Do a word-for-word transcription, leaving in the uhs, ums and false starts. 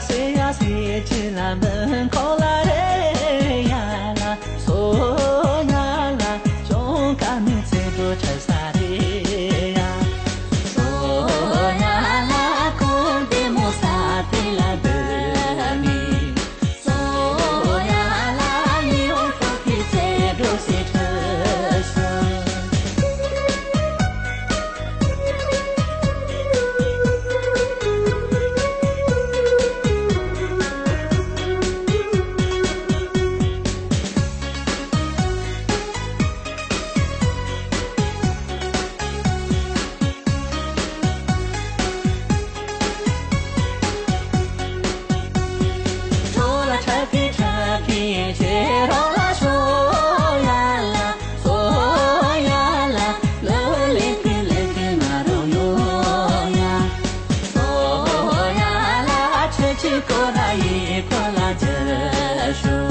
སེ་ཡ་སེ་ཅི་ལ་མི་ཁོ་ལ་རེ་ཡ་ལ་སོ་ཡ་ལ་ཅོང་ཀ་མི་ཚེ་འགྲོ་ཆ་ས་རེ་ཡ། སོ་ཡ་ལ་ཁོ་བདེ་མོ་ས་དེ་ལ་འདི་མི། སོ་ཡ་ལ་ཡི་འོ་ཁོ་ཁི་ཚེ་འགྲོ་སེ་ཁྲི་སོ། ཁྲོ་ལ་ཁྲ་ཁི་ཁྲ་ཁི་ཡེ་ཆེ་རོ་ལ་ཤོ་ཡ་ལ། སོ་ཡ་ལ་ལོ་ལེ་ཁི་ལེ་ཁི་ང་རོ་ཡོ་ཡ། སོ་ཡ་ལ་ཆེ་ཆེ་ཀོ་ལ་ཡི་ཀོ་ལ་ཇ་ཤོ།